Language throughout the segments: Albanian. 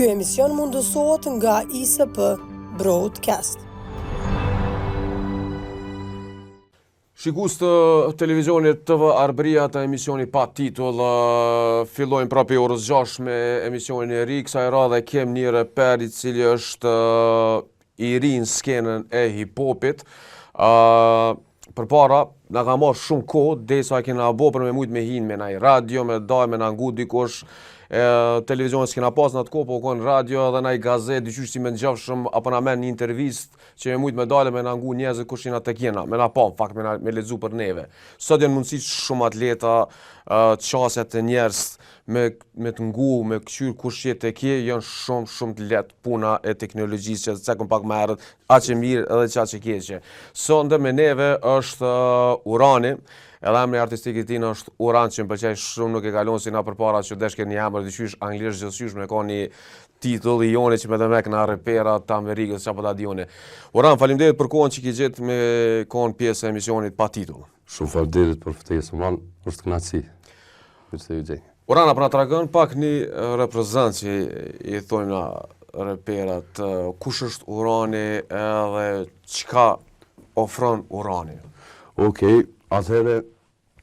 Ky emision mundësohet nga ISP Broadcast. Shikues të televizionit TV Arbëria të emisionit pa titull, fillojmë prapë orës 6 me emisionin e ri, kësaj radhe kem një reper i cili është i ri në skenën e hip-hopit. Uh, përpara, na ka marrë shumë kohë, derisa e kena bo për me mujtë me hinë me naj radio, me daj, me na ngu dikush, e, televizion s'kena pas në atë kohë, po u konë radio edhe naj gazetë, diqysh si me ngjafshëm, apo na merr një intervistë që me mujtë me dale me na ngu njerëzit kush jena tek jena, me na pa, në fakt, me, na, me lexu për neve. Sot janë mundësi shumë ma t'lehta, uh, qasja te njerëz me me të ngu, me këqyr kush je tek je, janë shumë shumë të lehtë puna e teknologjisë që cekëm pak më herët, aq e mirë edhe që aq e keqe. Sonde me neve është uh, Urani, edhe emri artistik i tij është Uran që më pëlqej shumë, nuk e kalon si na përpara që deshke një emër diqysh anglisht gjithqysh me ka një titull i joni që me të mek na repera të Amerikës, çfarë po ta di unë. Uran, faleminderit për kohën që ki gjetë me kon pjesë e emisionit pa titull. Shumë faleminderit për ftesën, man, është kënaqësi. Mirë se ju gjej. Uran, a po na tregon pak një reprezent që i thojmë na reperat, kush është Urani edhe çka ofron Urani? Okej, atëherë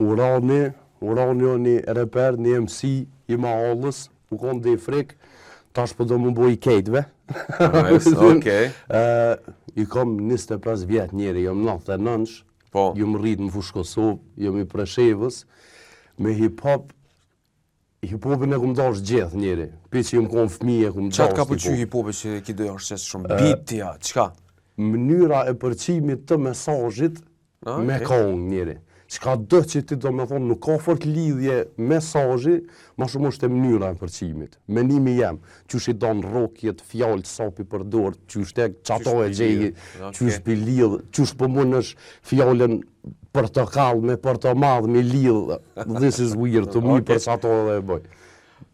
Urani, Urani o një reper, një MC i mahallës, u kon dhe i frik, tash po do m'u bo i kejtve. Nice, okej. I kom 25 vjet njeri, jom 99, Po. Jom rrit në Fushë Kosovë, jom i Preshevës, me hip hop, hip hopin e kum dashtë gjithë njeri, pi që jom kon fëmijë e kum dashtë hip hop. Çka të ka pëlqy hip hopi që ki dashtë qaq shumë, beat ja, çka? Mënyra e përçimit të mesazhit me kongë njeri. Çka do që ti do me thonë, nuk ka fort lidhje mesazhi, ma shumë është e mënyra e përçimit. Menimi jem, qysh i dan rrokjet, fjalët sa pi përdor, qysh tek qato e gjej, qysh pi lidh, qysh po mundesh fjalën portokall me portomadh me lidh, this is weird to me për qato edhe e boj.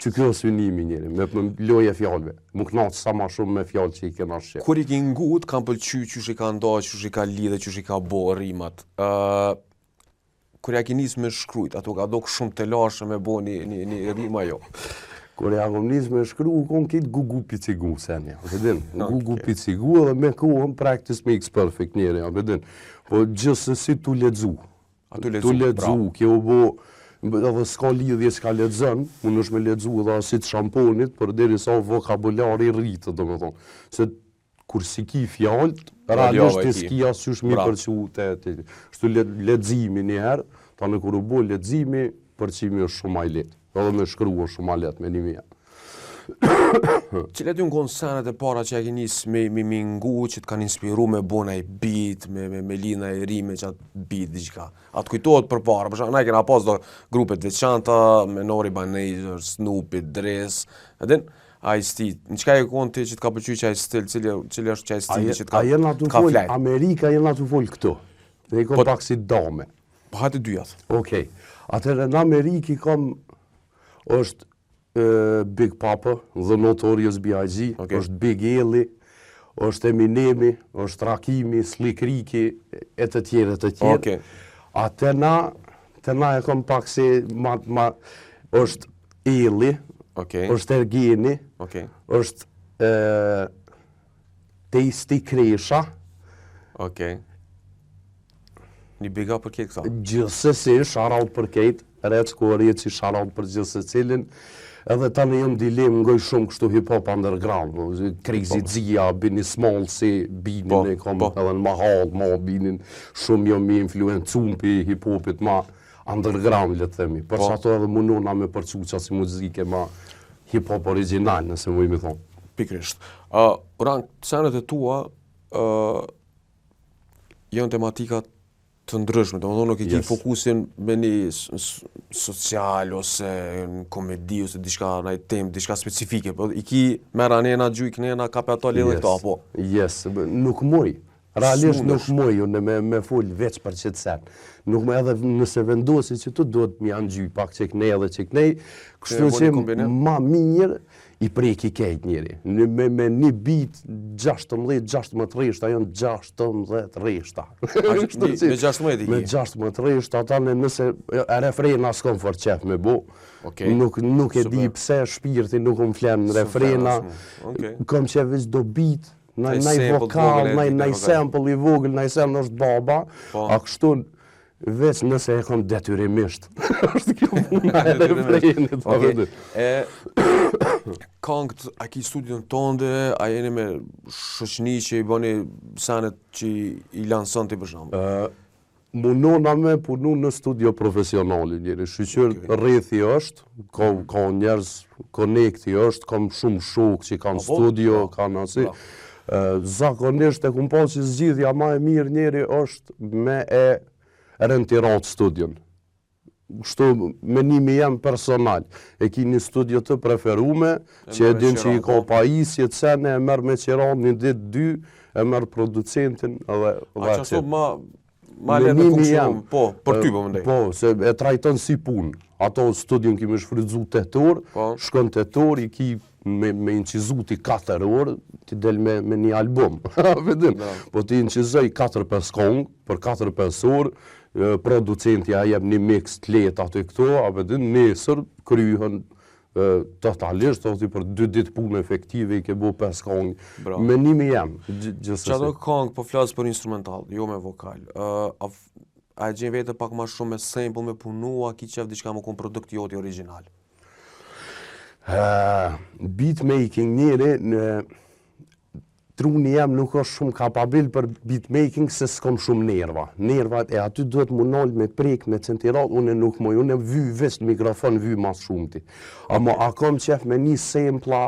Që kjo është synimi njeri, me me lojë e fjalëve, mu knaq sa ma shumë me fjalë që i kena shqip. Kur i ki ngu, të kanë pëlqy qysh i ka nda, qysh i ka lidhë, qysh i ka bo rimat. Ë kur ja ki nis me shkrujt, ato ka dok shumë telashe me bo një, një, një rima jo. Kur ja kom nis me shkru, u kon kitë gugu picigu, sen ja, e din, gugu picigu edhe me kohën practice makes perfect njeri, ja, e din. Po gjithsesi tu lexu. A tu lexu, Tu lexu, kjo u bo, edhe s'ka lidhje çka lexon, mundesh me lexu edhe asit shamponit, përderisa vokabulari rritet, domethonë. Se kur s'i ki fjalët, realisht ti s'ki as qysh mi përçu te te. Kështu leximi një herë, tani kur u bo leximi, përçimi është shumë ma i lehtë. Edhe me shkru është shumë ma lehtë menimi jem. Cilat janë konë senet e para që ja ke nis me, me, me ngu, që të kanë inspiru me bo naj beat, me, me, me lidh naj rimë, me qatë beat, diçka? A të kujtohet për para, për shembull, na kena pas do grupe të veçanta, me Nori Banezer, Snoopy, Dres, e din? Ai stil, në çka je konë ti që të ka pëlqy qaj stil, cili, cili është qaj stili që të ka, A jena tu të ka fol flejt? Amerika, jena tu fol këtu. Dhe i kom Po, pak si dame. po hajde dyjat. Okej. Atëherë në Amerikë i kom është e, Big Poppa, The Notorious B.I.G., Okej. është Big L-i, është Eminemi, është Rakimi, Slick Ricky, e të tjerë, e të tjerë. Okej. A te na, te na e kom pak si ma, ma është Eli, Okej. është Ergeni, Okej. është e, Testi Kresha, Okej. Një big up për këtë këta. gjithsesi, shout out për kejt, Rec ku Reci, shout out për gjithsecilin, edhe tani jam dilemë ngoj shumë kështu hip hop underground, po, Crazy Zia, Bini Smallsi, Binin Po, e kom po. edhe në mahall, ma Binin, shumë jam i influencum pi hip hopit ma underground, le të themi. Për Po. që ato edhe munona me përcu qasi muzike ma hip hop original, nëse muj mi thonë. Pikërisht. Uh, Uran, senet e tua uh, janë tematika të ndryshme, domethënë nuk e ki Yes. fokusin me një s- s- social ose në komedi ose diçka në temë, diçka specifike, po i ki merr anena, gjuj knena, kape ato lidhe këto, apo? Yes, b- nuk muj. Realisht nuk S'mundesh. muj unë me, me fol veç për qëtë sen. Nuk më edhe nëse vendosi që tu duhet mi janë gjy pak që knej edhe që knej, kështu bo që një kombinim? ma mirë I preki kejt njeri. Në, me, me një beat 16, 16 rreshta, janë 16 rreshta. Kështu që- me 16 i ki? Me 16 rreshta, tani nëse e refrena s'kom fort qef me bo. Okej. Nuk, nuk e di Super. pse shpirti nuk më flen në refrena. Okej. Kom qef veç do beat, naj, Naj naj sample vokal, t'vogël e naj, di naj vokal. sample i vogël, naj sen është baba. Po. A kështu, veç nëse e kom detyrimisht. është kjo puna e refrenit. a Okej. vëdi. E këngët, a ki studion tënde, a jeni me shoqni që i bëni senet që i, i lanson ti për shembull? Munona me punu në studio profesionale, njeri. Shyqyr Okej. rrethi është, ka, ka njerëz, konekti është, kam shumë shokë që kanë Po, po, studio, po, kanë asi. po. Ë, Zakonisht e kum pa që zgjidhja ma e mirë njeri është me e rentirat studion. Kështu menimi jem personal. E ki një studio të preferume, që e merr me din që qira, i ka po. pajisje, cene, e merr me qira një ditë, dy, e merr producentin edhe A that's qashtu it. ma ma lehtë me Menimi funksionu, jem, po, për ty e, po mendoj. Po, se e trajton si punë. Ato studion ki me shfrytzu 8 orë, Po. shkon 8 orë, i ki me, me incizu ti 4 orë, ti del me, me një album. Vedin? Po ti incizoj 4-5 kongë, për 4-5 orë, e, producenti ja jep një mix të lehtë aty këto, a vedin, nesër kryhen e, totalisht, thotë ti për 2 ditë punë efektive i ke bo 5 kongë. Bravo. Menimi jem, gjithsesi. Që ato këngë po flas për instrumental, jo me vokal. Ë, a, f- a e gjen vete pak ma shumë me sample me punu, a ki qef diçka më kon produkt joti origjinal? Uh, beatmaking njeri në truni jem nuk është shumë kapabil për beatmaking se s'kom shumë nerva. Nervat e aty duhet mu nal me prek, me centirat, unë nuk moj, unë vy veç në mikrofon vy mas shumti. Ama a kom qef me një sempla,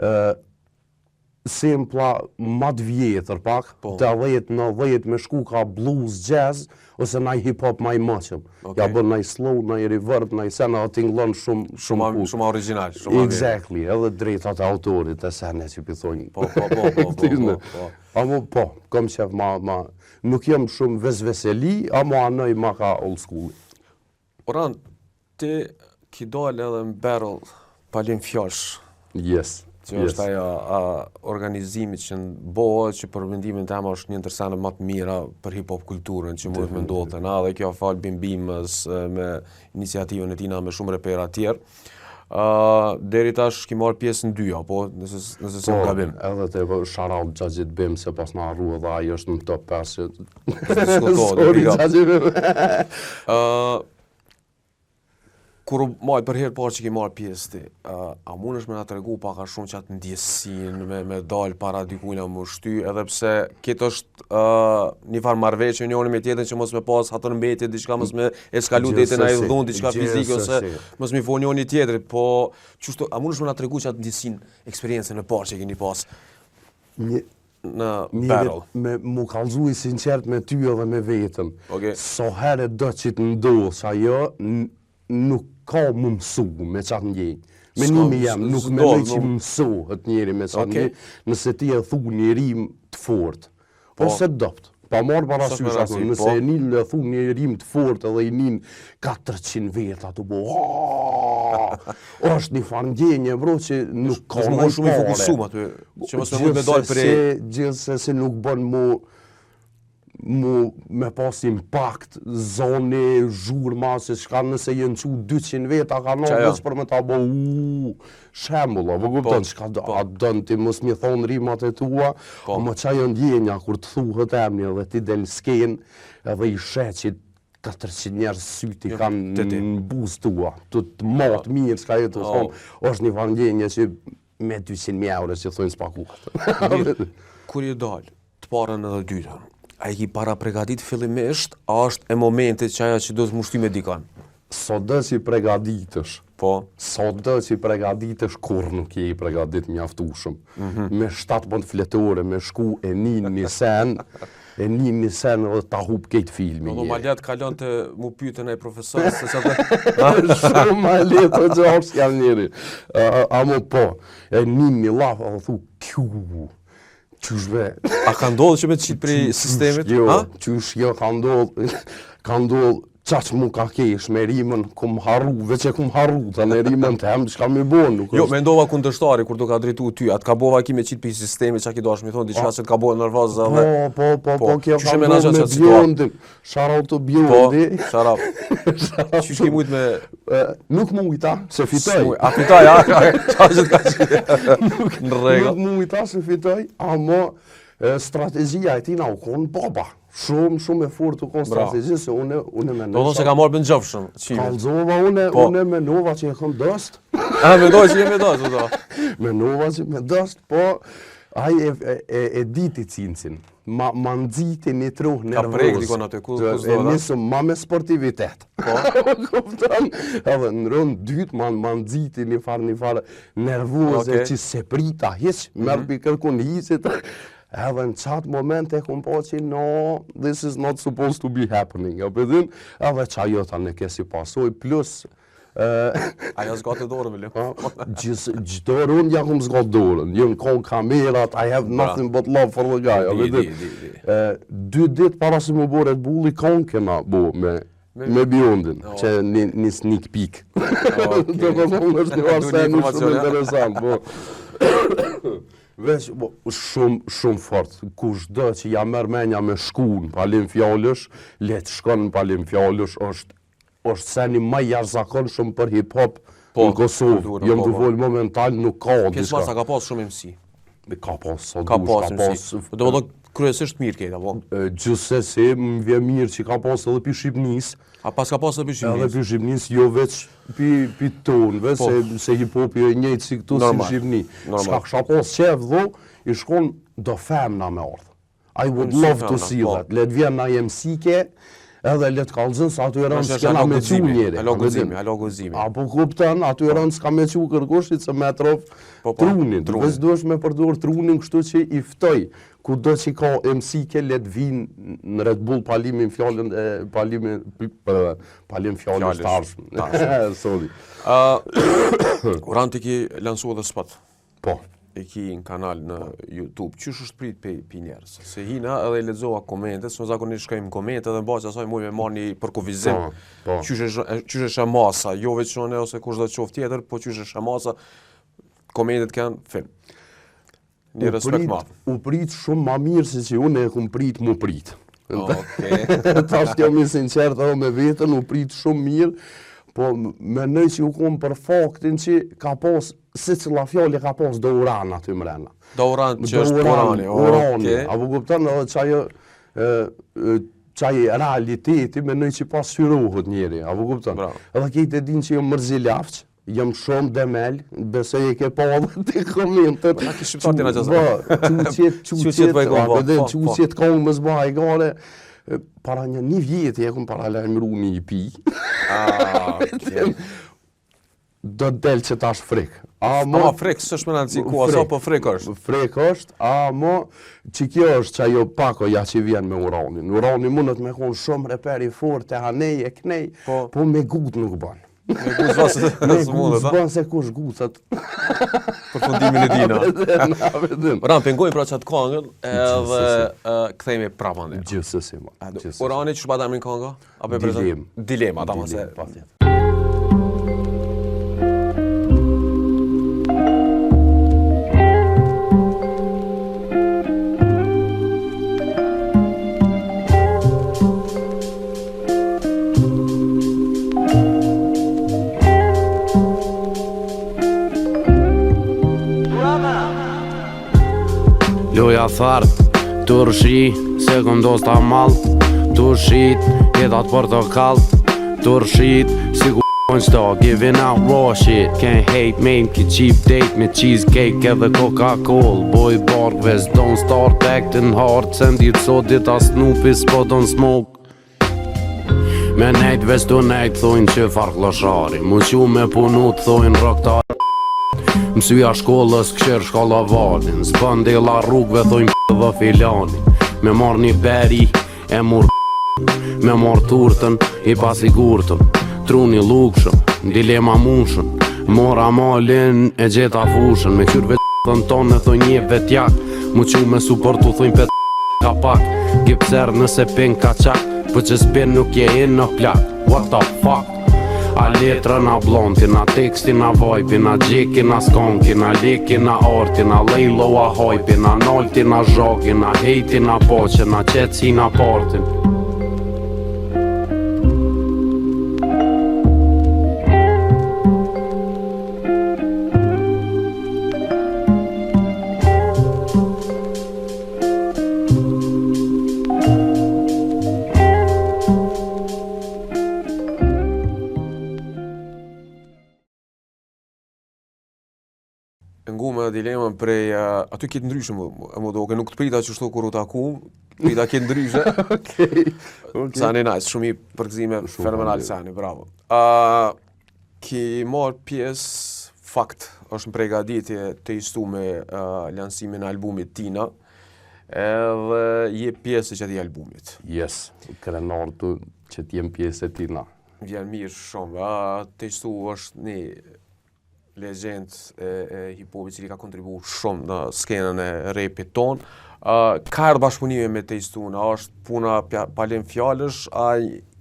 uh, sempla ma të vjetër pak, Po. të 10, 90 me shku ka blues, jazz, ose naj hip hop ma i moqëm. Okej. Ja bën naj slow, naj reverb, naj sen, edhe tingëllon shumë shumë Shumë cool. shumë origjinal, shumë ma mirë. Exactly, edhe drejtat e autorit e sene që pi thonë. Po, po, po, po, po, po, po. Amo po, kom qef ma, ma, nuk jam shumë vesveseli, amo anoj ma ka old school. Oran, ti ki dalë edhe në battle palim fjalësh, Yes. që yes. është ajo a, organizimi që në bëhet, që për mendimin tim është një ndër senet më të mira për hip hop kulturën që mundet me ndodhë te na dhe kjo fal Bim Bimës e, me iniciativën e tina me shumë repera tjerë. Uh, deri tash ki marrë pjesë në dyja, po, nëse nëse s'jam gabim. Edhe te po shout out Xhaxhit Bim se pas na harru edhe ai është në top 5. Diskutohet, Sorry big up. Xhaxhi Bim. Ë kur u maj për herë parë që ke marrë pjesë ti, ë, a mundesh me na tregu pak a shumë qatë ndjesinë me me dal para dikujna më shty, edhe pse këtë është ë një farë marrëveshje njëri me tjetrin që mos me pas hatër mbetje diçka mos me eskalu deri te na i Gjithsesi, dhun diçka fizike ose gjithsesi. mos mi fol njëri tjetrit, po qështu a mundesh me na tregu qatë ndjesinë, eksperiencën e parë që keni pas Një në Njeri battle? me mu kallzu i sinqert me ty edhe me vetën. Okej. So herë do që të ndodhë ajo, n- nuk ka mu mësu me qatë ndjenjë. Menimi S'ka, jem, nuk s'ndodh, mendoj që nuk- mësohet njeri me qatë Okej. ndjenjë, nëse ti e thu një rim të fort, Po. ose dopt. Pa marrë parasysh S'është me ato, rëndësi, nëse po. e nin e thu një rim të fort edhe i nin 400 veta të bo, "Aaah!" është një farë ndjenje, bro, që nuk ka Është më naj shumë i pare. fokusum aty, që mos me mund me dalë prej Gjithsesi, gjithsesi nuk bën mu mu me pas impakt zoni, zhurma, se çka nëse jënë qu 200 veta ka Qa nërë jo? veç për me ta bo uuu, shembull, apo kupton, Po, çka do, po. a don ti mos mi thonë rimat e tua, Po. ama qa jo ndjenja kur të thuhet emni edhe ti del në skenë edhe i sheh që 400 njerëz syti Jo, kanë te ti. në buzë tua, të të mat mirë, s'ka jetë të Po. thonë, është një farë ndjenje që me 200.000 euro që thonë s'pakuat. Mirë, kur je dalë, të parën edhe dytën, a i ki para pregadit fillimisht, a është e momentit që ajo që do të mushty me dikon? Sot do që i pregaditësh, Po, sot do që i pregaditësh, kur nuk je i pregadit mjaftueshëm. Mhm. Me 17 fletore, me shku e një një sen, e një një sen dhe ta hup këtë filmin. do ma njeri. letë kalon të mu pyetën e profesor se sa të Shumë ma e letë të gjashtë jam njeri. A- Amo po, e një një laf, edhe thu, kju, qysh be. A ka ndodhur që me të qitë prej sistemit? Jo, Ha? qysh jo, ka ndodh, ka ndodh. Qaq mu ka kesh me rimën, kum harru, veç e kum harru, tani rimën tem, çka mi bo, nuk Jo, mendova kundërshtari kur të ka drejtu ty, atë ka bova ki me qitë pi sistemi, çka ki dash mi thonë, diçka që të ka bo nervoz dhe... Po, po, po, po, kjo ka bo me Bjondin, shout out to Bjondi. Po, shout out. Qysh ki mujt me... Nuk mujta, se fitoj. A fitoj, a, qa që të ka qitë? Në rregull. Nuk mujta, se fitoj, amo strategjia e tina u konë baba. Shumë, shumë e fortë u konë strategji, se une, une menova... Do të se ka marrë për në gjofshëm, qime. Kallzova une, po. une menova që e kom dost. A, mendoj që je me dost, do. Menova që me dost, po, ai e, e, e, e diti cincin. Ma, ma nxiti një truh nervoz. Ka prek dikon aty, ku, ku s'do, E nisëm ma me sportivitet. Po. Kupton? Edhe në rund dytë ma, ma nxiti një farë, një farë nervoze okay. që se prita hiç, mm -hmm. merr pi kërkun hiqit. Edhe në qatë moment e kom pa që no, this is not supposed to be happening. Ja po din, edhe qajo tani ke si pasoj, plus Ajo zgatë dorën, me lë. Gjdo rund ja kom zgatë dorën. Jën kon kamerat, I have nothing but love for the guy. Di, di, di, di. Dy dit para se mu bo Red Bulli, kon kena bo me me Bjondin, oh. që një, një sneak peek. Okay. Do të thonë është një varë shumë interesant, po. Veç, po, shumë, shumë fort. Kushdo që ja merr menja me shku në palim fjalësh, le të shkon në palim fjalësh, është është seni më i jashtëzakonshëm për hip hop po, në Kosovë. Jam po, të po. fol momental, nuk ka diçka. Pjesëmarrës ka pas shumë MC. Ka pas, sa ka pas, ka pas. Do të thotë kryesisht mirë këtë, apo? Gjithsesi, më vjen mirë që ka pas edhe pi Shqipnisë. A pas ka pas edhe pi Shqipnisë? Edhe pi Shqipnisë, jo veç pi pi tonëve, po. se se hip hopi e njëjtë si këtu si në Shqipni. Çka kisha pas qef dho, i shkon do femna me ardh. I would love to see po. that. Le të vjen naj MC ke, edhe le të kallzon se aty rënd s'kena me çu njeri. Alo guzimi, alo guzimi. A po kupton, aty po. rënd s'ka me çu kërkush, it's a matter of po, po, trunin. trunin. Veç duhesh me përdor trunin, kështu që i ftoj kudo që ka MC ke le të vinë në Red Bull palimin fjalën e palimin palim fjalën të ardhshëm. Sorry. Ë Uran ti ki lansu edhe spot. Po. E ki në kanal në YouTube. Qysh është prit pe, pi njerëz? Se hina edhe i lexova komentet, se zakonisht shkojmë në komente edhe në bazë asaj muj me marrë një përkufizim. Po, po. Qysh është qysh është masa, jo veç unë ose kushdo qoftë tjetër, po qysh është masa. Komentet kanë film. Një respekt madh. U prit shumë ma mirë se që unë e kum prit mu prit. Okej. Tash jam i sinqert edhe me veten, u prit shumë mirë, po mendoj që u kom për faktin që ka pas secila fjalë ka pas do uran aty mrena. Do uran që është urani. Urani, okay. A po kupton edhe qajo qaj realiteti mendoj që pasqyrohet njeri, a po kupton? Edhe krejt e din që jam mërzilafç, jam shumë demel, besoj e ke pa edhe ti komentet. Po, ki shqiptar ti na gjasa. Po, çuçet, çuçet, po, po, po, çuçet ka unë mos bëj gare. Para një një vjeti e kom paralajmëru një EP. Ah, okay. Do të del që tash frik. Ama, ama frik, s'është më rëndësi ku aso, po frik është. Frik është, ama që kjo është që ajo pako ja që vjen me uranin. Urani mundet me konë shumë reper i fort e anej e knej, po, po me gut nuk bën. Me gut s'bën se me gut s'bën se kush gutet. Përfundimin e dina. Uran, pe ngojmë pra qatë kangën edhe kthehemi prapa ne. Gjithsesi, ma. Urani që shpa emrin kanga? Apo e prezant? Dilema, ta se. Patjetër. Loja thart, turshi, se kom dosta mall Tu shit, jetat portokall Turshit, si ku star Giving out raw shit Can't hate me, ki cheap date Me cheesecake edhe Coca-Cola Boy barkves, don't start acting hard Se ndit sodit a Snoopy s'po don smoke Me nejt veç tu nejt thojnë që farë kloshari Mu qu me punu të thojnë roktar Mësyja shkollës këshir shkolla valin S'bën dela rrugve thojnë p dhe filani Me marr një beri e mur Me marr turtën i pasigurtën Truni lukshëm, dilema mushën Mora malin e gjeta fushën Me qyrë vetë thënë tonë e thojnë një vetjak Mu qu me suportu thojnë pet ka pak Gipser nëse pin ka qak Po që s'pin nuk je in në plak. What the fuck? A letrën, a blontin, a tekstin, a vajbin, a gjekin, a skonkin, a lekin, a artin, a lejlo, a hajpin, a naltin, a zhagin, a hejtin, a paqen, a qetsin, a partin. E ngume edhe dilemën prej uh, aty kitë ndryshe më, më doke, nuk të prita qështu kur u taku, prita kitë ndryshe. Okej. Okej. Sani nice, shumë i përgëzime, fenomenal Sani, bravo. Uh, ki marrë pjesë, fakt, është në pregaditje Tejstu me uh, lansimin e albumit Tina, edhe je pjesë e qatij albumit. Yes, krenar të që të jem pjesë e tina. Vjen mirë shumë, uh, Tejstu është një legjendë e, e hip-hopit cili ka kontribu shumë në skenën e repit ton. Uh, ka erdhë bashkëpunimi me Tejstun, a është puna pja, palim fjalësh, a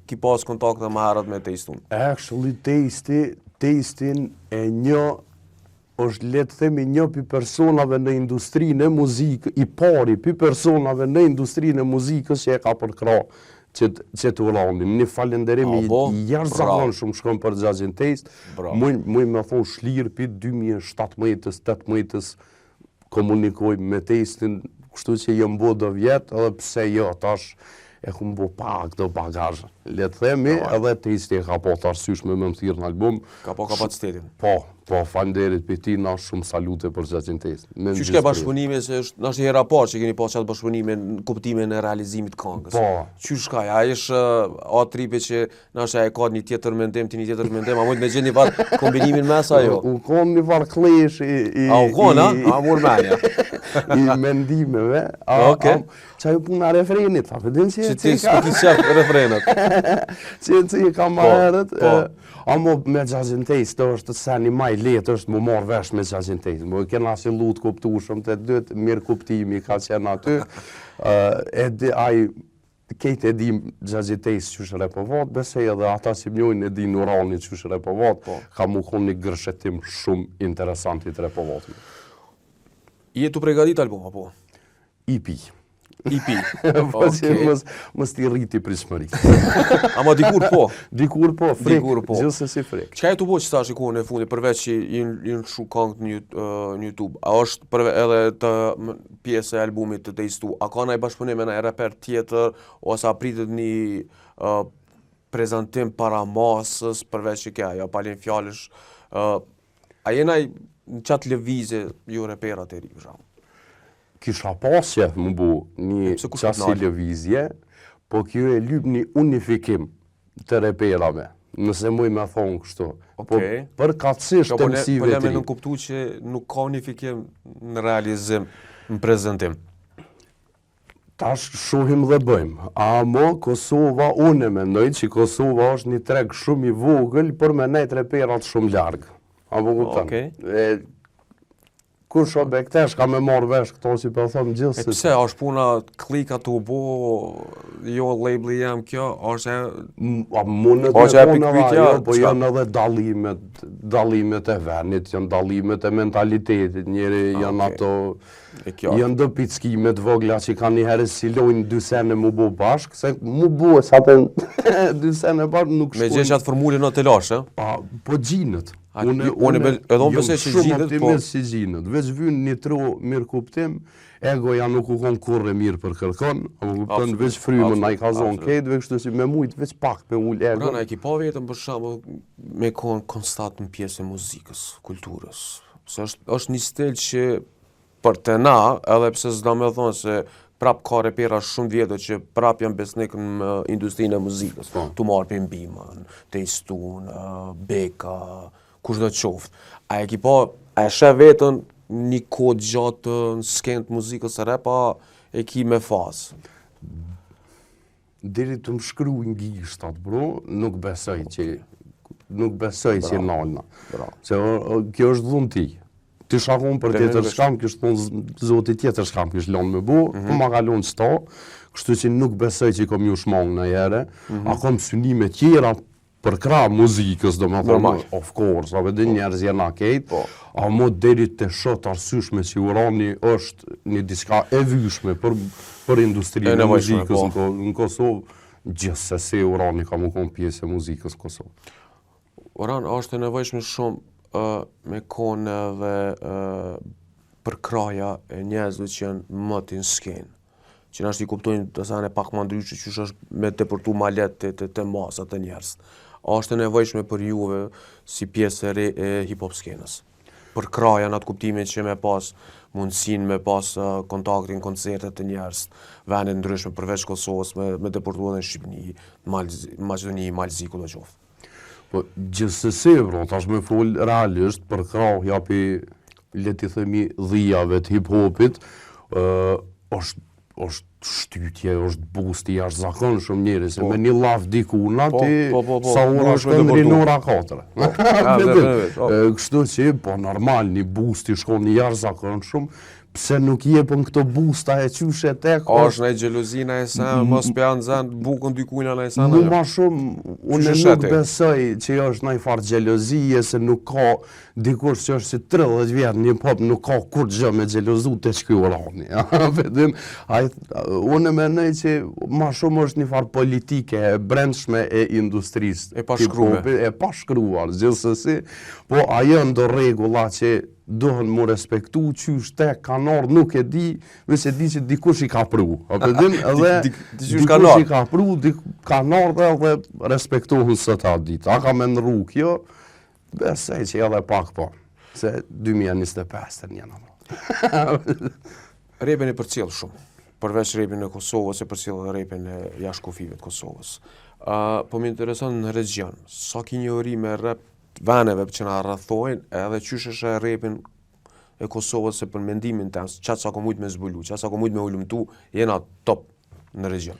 ki pas kontakte më herët me Tejstun? Actually, Tejsti, Tejstin e një është le të themi një pi personave në industrinë e muzikë, i pari pi personave në industrinë e muzikës që e ka përkrah që që të uranin. Një falënderim i, po, i jashtëzakonshëm shkon për xhaxhin Tejst. Muj muj me thonë shlirë pi 2017-ës, 18-ës komunikojmë me Tejstin, kështu që jam bo do vjet, edhe pse jo, tash e kum bo pak do bagazh. Le të themi, edhe Tejsti e ka po të arsyeshme me më thirrë në album. Ka po kapacitetin. Po, po, faleminderit për tina, shumë salute për xhaxhin Tejst. Me Qysh ke bashkëpunimi se është nashta hera e parë që keni pas qatë bashkëpunimin në kuptimin e realizimit të këngës. Po. Qysh ka, a është a tripi që nashta e ka një tjetër mendim, ti një tjetër mendim, a mund me gjetë një farë kombinimin mes a jo? U kon një farë clash i... i A u kon, a? A mur menja? I mendimeve. A, Okej. a, që ajo puna e refrenit, a din që Që ti s'po ki qef refrenet. që ti ka më Po, herët. po. e, Amo me xhaxhin Tejst është seni ma i lehtë është mu marrë vesh me xhaxhin Tejst. Mo kena si lut kuptueshëm të dytë, mirë kuptimi ka qenë aty. Ë e di ai Kejt e dim xhaxhi Tejst qysh repovat, besoj edhe ata që m'njohin e din Urani qysh repovat, Po. ka mu kon një gërshetim shumë interesant i të repovatit. Je tu pregadit album, apo? EP. EP. Po që Okej. mos mos t'i rriti pritshmëritë. Ama dikur po. Dikur po, frik, Dikur po. gjithsesi frik. Çka je tu bo që tash i kohën e fundit përveç që janë lshu këngët në në YouTube? A është për edhe të pjesë e albumit të Tejstu? A ka ndonjë bashkëpunim me ndonjë reper tjetër ose a pritet një uh, prezantim para masës përveç që ke ajo palin fjalësh uh, a jena në qatë lëvizje ju reperat e ri për shembull? Kisha pas qef mu bu një qasi lëvizje, po kjo e lyp një unifikim të reperave, nëse muj me thonë kështu. Po Okej. përkatësisht Po të le, po MC-ve le të me ri. nënkuptu që nuk ka unifikim në realizim, në prezentim. Tash shohim dhe bëjmë. Amo Kosova, unë e mendoj që Kosova është një treg shumë i vogël për me nejt reperat shumë larg. Apo kupton? Okej. E, Kush o bektesh ka me marrë vesh këto si po them E gjithsesi. pse, a është puna klika tu bo, jo labeli jam kjo, a është e... A mundet O, me që e konë edhe pikpyetja, ajo, po çka? janë edhe dallimet, dallimet e venit, janë dallimet e mentalitetit, njeri janë okej. ato, E kjo. janë do pickime të vogla që kanë njëherë si lojnë dy sene mu bo bashkë, se mu bo sa të dy sene bashkë nuk Me shkojnë. gjetë qatë formulën në telashe, ë? Pa, po gjinët. A, unë, unë, edhe unë besoj që Shumë gjinët, po... optimist si gjinët. Veç vyn një tro mirëkuptim, egoja nuk u kon kurrë e mirë për kërkon, apo kupton veç frymën na i ka zonë krejtve, kështu si me mujt veç pak me ul egon. Rana, e ki pa vetën për shembull me kon konstant në pjesë e muzikës, kulturës. Se është, është një stil që për të na, edhe pse s'do me thonë se prap ka repera shumë vjetër që prap janë besnik në industrinë e muzikës. Po. Tu marrë për Bimën, Tejstun, Beka, kush do të qoftë. A e ki pa, a e sheh vetën një kohë gjatë në skenë të muzikës së rap, a e ki me fazë? Deri të më shkruajnë gishtat, bro, nuk besoj që nuk besoj që nalna. Se o, o, kjo është dhunti. Ti shakon për tjetër shka, më kish thonë zoti tjetër shka më kish lënë me bu, mm -hmm. po ma ka lënë qëto, kështu që nuk besoj që kom ju shmang ndonjëherë, mm -hmm. a kom synime tjera? Përkrah muzikës, domethonë, of course, a din njerëz jena kejt, po. amo deri te shoh të arsyeshme që urani është një diçka e vyshme për, për industrinë e muzikës po. në, në Kosovë, gjithsesi urani ka me konë pjesë e muzikës në Kosovë. Uran është e nevojshme shumë uh, me konë edhe uh, përkrahja e njerëzve që janë më të në skenë. që nashta i kuptojnë do sene pak ma ndryshe qysh është me depërtu ma lehtë te, te, te masa te njerëz. A është e nevojshme për juve si pjesë e re e hip-hop skenës? Përkrahja në atë kuptimin që me pas mundësinë me pas uh, kontaktin, koncertet te njerëz, vende ndryshme përveç Kosovës me, me depërtu edhe në Shqipëni, Mal, Maqedoni, Mal Zi, kudo qoftë. Po, gjithsesi, bro, tash me fol realisht, përkrahja pi, le t'i themi, dhijave të hip-hopit, ë është është shtytje, është boost i jashtëzakonshëm njeri, se po. me një llaf dikuna, po, ti po, po, po, sa ora shkon në ora 4. Po. Kështu që, po normal, një boost i shkon i jashtëzakonshëm, Pse nuk jepen këto boosta e qysh e tek? A është naj xhelozi naj sen, mos po ja nxen bukën dikujna naj sen? Mu ma shumë, unë nuk besoj që është naj farë xhelozie, se nuk ka dikush që është si 30 vjet në hip-hop, nuk ka kurgjë me xhelozu te qiky urani. Vedim, ai, unë mendoj që ma shumë është një farë politike e brendshme e industrisë. E pashkruar. E pashkruar, gjithsesi, po ajo ndo rregulla që Duhen mu respektu qysh tek kanë ardhë nuk e di, veç e di që dikush i ka pru. A po din edhe dikush i ka pru, dik, kanë ardhë edhe respektohen sot atë ditë. A ka me ndrru kjo? Besoj që edhe pak po, se 2025 të njëna. Repin e përcjell shumë. Përveç repin e Kosovës, e përcjell edhe repin e jashtë kufijve të Kosovës. Uh, po më intereson në regjion, sa ki njohuri me rep veneve që na rrethojnë edhe qysh e sheh repin e Kosovës se për mendimin tem, qatë sa kom mujtë me zbulu, qatë sa kom mujtë me hulumtu, jena top në regjion.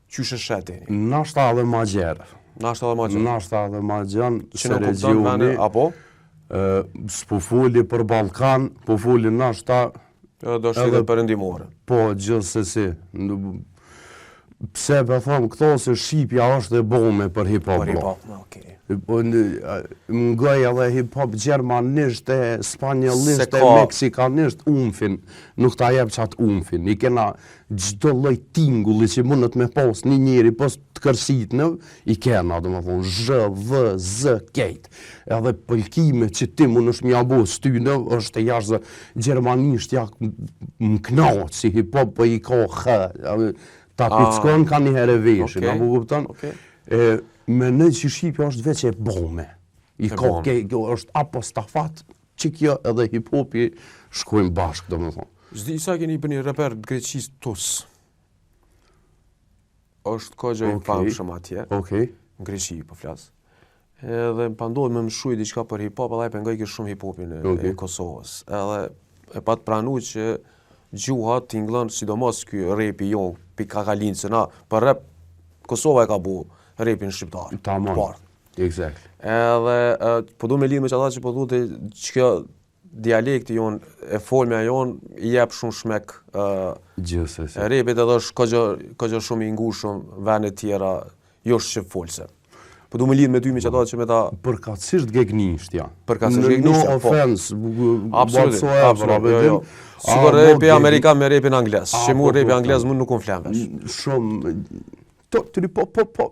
Qysh e sheh ti? Nashta edhe ma gjerë. Nashta edhe ma gjerë. Nashta edhe ma gjerë, se regioni... Vene, apo? S'po foli për Ballkan, po foli nashta... Edhe do shtetet perëndimore. Po, gjithsesi. Pse po them këto se shqipja është e bome për hip hop. Për hip hop, okej. Po ngoj edhe hip hop gjermanisht e spanjollisht e meksikanisht umfin, nuk ta jep qat umfin. I kena çdo lloj tingulli që mundet me pas një njeri pos të kërsitnëv, i kena, domethonë, zh, v, z, kejt. Edhe pëlkime që ti mundesh me ja bo styne, është e jashtë gjermanisht, ja më knaq si hip hop, po i ka h, ta ah, pickon ka një herë veshin, okay. apo kupton? Okay. E, menoj që shqipja është veç e bome. I ka, ke, është apostafat që kjo edhe hip hopi shkojnë bashkë, domethonë. S'di sa keni për një reper të Greqisë Tus. Është kogja i famshëm atje. Okej. Në Greqi po flas. Edhe më pa ndodhë me më shkruj diçka për hip hop, edhe ai pe ngojke shumë hip hopin e, okay. e Kosovës. Edhe e pat pranu që gjuha tingëllon sidomos ky repi jonë, pi ka ka lind se na për rep Kosova e ka bu repin shqiptar. Tamam. Exactly. Edhe po du me lidh me qata që po du të që kjo dialekti jonë, e folmja jonë, i jep shumë shmek uh, Gjithsesi. Repit edhe është kogja, kogja shumë i ngushëm vende tjera, jo shqipfolëse. Po du me lidh me ty me qata që me ta... Përkatësisht gegnishtja. Përkatësisht gegnishtja, no po. offense, absolut, absolut, jo, jo. Sikur repi amerikan me repin angles, që mu repi angles mu nuk më flen vesh. Shumë, to, të po, po, po,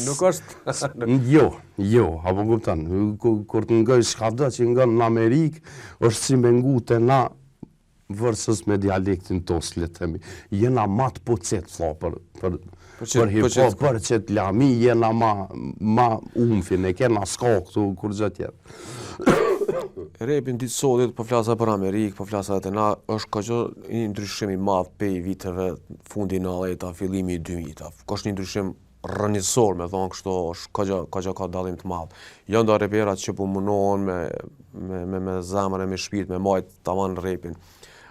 Nuk është... Jo, jo, apo kupton, kur të ngoj çka do që ngon në Amerikë, është si me ngu te na versus me dialektin tos, le të themi. Jena ma të pucit, thlo, për, për, për hip hop, për qëtë lami, jena ma, ma umfin, e kena s'ka këtu kurgjë tjetër. Repin ditë sotit, po flasa për Amerikë, po flasa edhe na, është kogja një ndryshim i madh pej viteve fundi 90-ta, fillimi i 2000-ta. Ka është një ndryshim rrënjësor, me thonë kështu, është kogja, kogja ka dallim të madh. Janë do reperat që po munohen me, me, me, me zemër e me shpirt, me majt taman repin.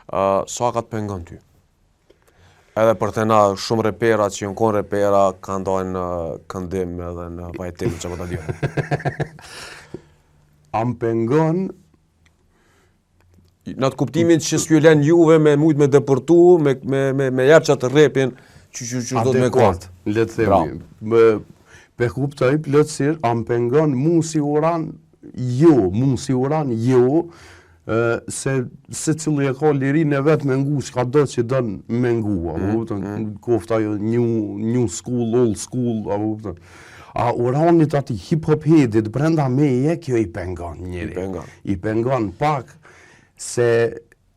Uh, sa ka të pengon ty? Edhe për të na shumë repera që janë konë repera kanë dalë në këndim edhe në vajtim që po ta di. A më pengon Në atë kuptimin që s'ju lën juve me mujt me depërtu, me me me me jap qatë repin që që që do të me konë. Le të themi. Më. Pe kuptoj plotësisht, a më pengon mu si Uran, jo, mu si Uran, jo, se secili e ka lirinë e vet me ngu çka do që don me ngu, a po kupton, mm. koftë ajo new, new school, old school, a po kupton. A Uranit atij hip hop headit brenda meje, kjo i pengon njeri. I pengon. I pengon pak se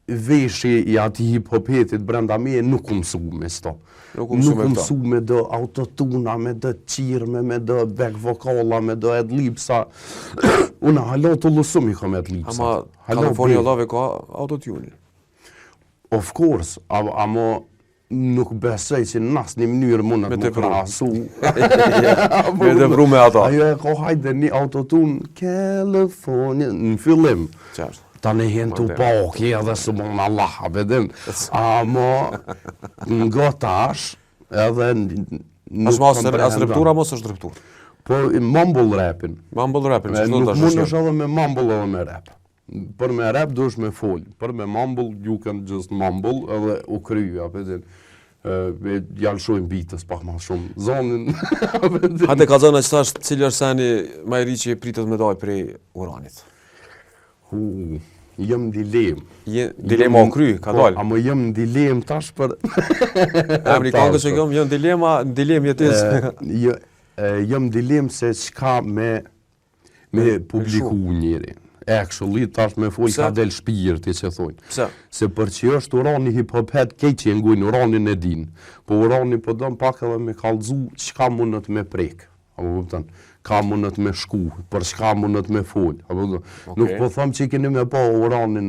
Veshi i atij hip hop headit brenda meje nuk u mësu me sto. Nuk u mësu me mësu me do autotuna, me do qirme, me do back vokala, me do adlibsa. Unë hala të lësum i kom adlibsa. Ama California Love ka autotune. Of course, ama nuk besoj që në asnjë mënyrë mundet me krahasu. Me tepru me ato. Ajo e ka hajde një autotune California në fillim. Qartë. Tani hen të pa okej edhe së mund Allah, a pe din. Amo, nga tash, edhe nuk As mas, as reptura, mos është reptur. Po, mumble rapin. Mumble rapin, që nuk mund është edhe me mumble edhe me rap. Për me rap duhesh me fol, për me mumble you can just mumble edhe u kry, a pe din. E ja lëshojmë bitës pak ma shumë zonin. Hajde kallzona që tash cili është seni ma i ri që pritet me dalë prej Uranit. Hu, jam n'dilemë. Je dilema u kry, ka po, dalë. Amo jam n'dilemë tash për Emri këngës që jam, jam dilema, dilemë jetës. Jo, jam n'dilemë se çka me me publiku njeri. Actually, tash me fol ka del shpirti që thonë. Pse? Se për që është Urani hip hop head, kejt që e ngujnë Uranin e din. Po Urani po don pak edhe me kallzu çka mundet me prek. Apo kupton? Ka mundet me shku, për çka mundet me fol. Apo kupton? Okay. Nuk po them që keni me pa Uranin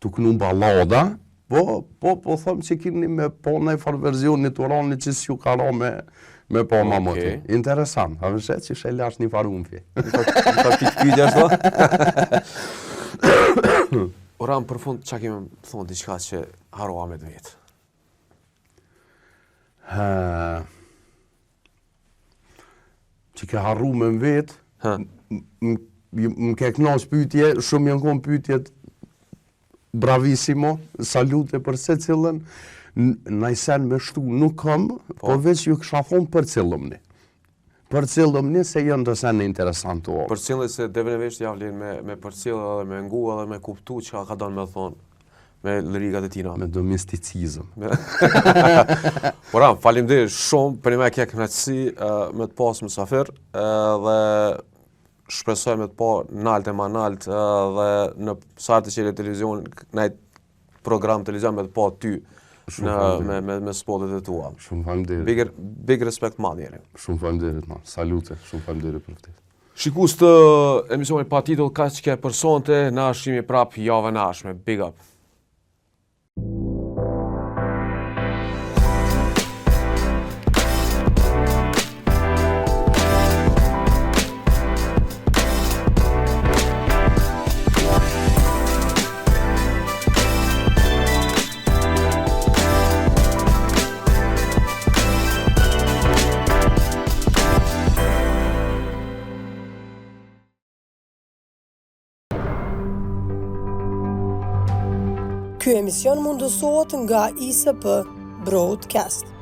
tu knu balada, Po, po, po them që kini me pa naj farë verzioni të Uranit që s'ju ka ra me, me pa ma moti. Interesant, a vëshet që she lash një farë umfi. Një farë pikë pyetje ashtu? Uran, për fund, çka kemi thonë diçka që harrova me të vetë? Ha... Që ke harru me më vetë, më ke knaq pytje, shumë janë konë pytjet Bravissimo, salute për secilën, naj sen me shtu nuk kam, po, po veç ju kisha thonë përcillëmni. Përcillëmni se janë do sene interesant të orë. Përcillë se definitivisht ja vlen me, me përcillë edhe me ngu edhe me kuptu çka ka donë me thonë me lirikat e tina. Me do misticizëm. Uran, faleminderit shumë, për një me ke kënaqësi me të pas mysafir dhe shpresoj me të pa nalt e ma nalt dhe në sa të qele televizion, në program televizion me të pa ty në, me, me, me spotet e tua. Shumë faleminderit. Big, big respect ma njeri. Shumë faleminderit ma. Salute, shumë faleminderit për ftesë. Shikues të emisionit pa titull, kaq ke për sonte, na shihemi prap javën e ardhshme. Big up. Ky emision mundësohet nga ISP Broadcast.